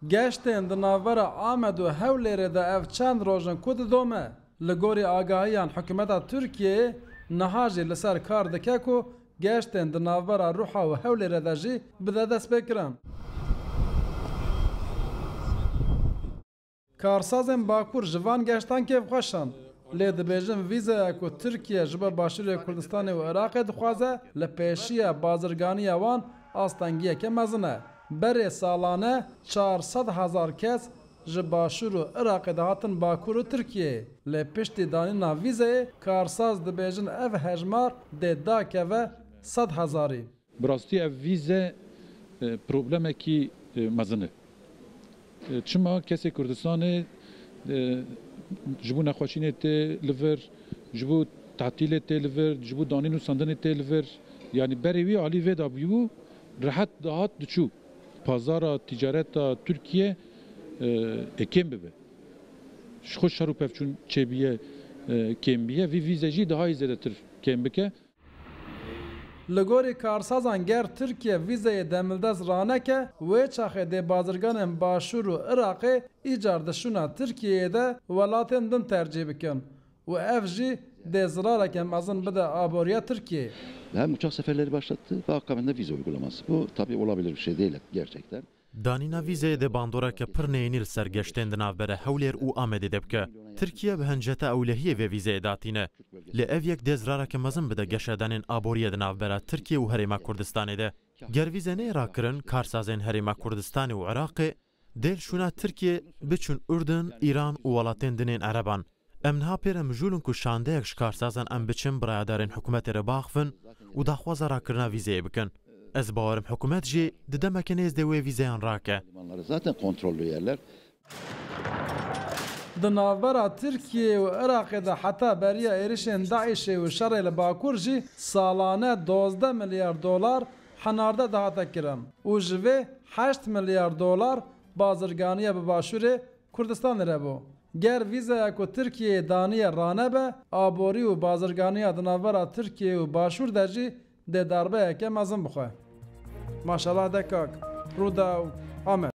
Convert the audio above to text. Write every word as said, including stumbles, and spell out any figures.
Geştên di navbera Amed û Hewlêrê de ev çend roj in ku didome. Li gorî agahiyan hikûmeta Tirkiyeyê niha jî li ser kar dike ku geştên di navbera Rûha û Hewlêrê de jî bide destpêkirin. Karsazên Bakur ji van geştan kêfxweş in, lê dibêjin vîzeya ku Tirkiye ji bo Başûrê Kurdistanê û Iraqê dixwaze, li pêşiya bazirganiya wan astengiyeke mezin e. Berê salane çar sed hezar kes ji Başûr û Iraqê dihatin Bakur û Tirkiyeyê. Lê piştî danîna vîzeyê, karsaz dibêjin ev hejmar dê dakeve sed hezarî. Bi rastî ev vîze, e, problemekî, e, mezin e. E, çima kesê Kurdistanê, e, ji bo nexweşînê tê li vir, ji bo tetîlê tê li vir, ji bo danî nûsandinê tê li vir, yanî berê wî alî vê de bûyîbû, rehet dihat diçû. Pazara ticareta Tirkiye, e, ê kêm bibe. Ji xwe şer û pevçûn çêbûye, e, kêm bûye. Vî vîze jî daha yî zêdetir kêm bike. Li gorî karsazan, ger Tirkiye vîzeyê demildest raneke, wê çaxê dê bazirganên Başûr û Iraqê îcar di şûna Tirkiyeyê de welatên din tercîh bikin û ev jî dê zirareke mezin bide aboriya Tirkiyeyê. Hem uçak seferleri başlattı ve akabinde vize uygulaması. Bu tabii olabilir bir şey değil gerçekten. Danîna vîzeyê dê bandoreke pir neyînî li ser geştên di navbera Hewlêr û Amedê de bike. Tirkiye bi hinceta ewlehiyê vê vîzeyê datîne. Lê ev yek dê zirareke mezin bide geşedanên aboriyê di navbera Tirkiye û Herêma Kurdistanê de. Ger vîze neyê rakirin, karsazên Herêma Kurdistanê û Iraqê dê li şûna Tirkiye biçûn Urdun, Îran û welatên dinên Ereban. Em niha pê re mijûl in ku şandeyek ji karsazan em biçin birayadarên hikûmetê re biaxivin û daxwaza rakirina vîzeyê bikin. Ez bawer im hikûmet jî di demeke nêz de wê vîzeyan rake. Limanları zaten kontrollü yerler. Di navbera Tirkiye û Iraqê de heta beriya êrişên DAIŞê û şerê li Bakur jî salane dozdeh milyar dolar henarde dihate kirin û ji vê heşt milyar dolar bazirganiya bi Başûrê Kurdistanê re bû. Ger vîzeya ku Tirkiyeyê daniye ranebe, aborî û bazirganiya di navbera Tirkiye û Başûr de jî dê darbeyeke mezin bixwe. Maşallah de kak. Rûdaw, Amed.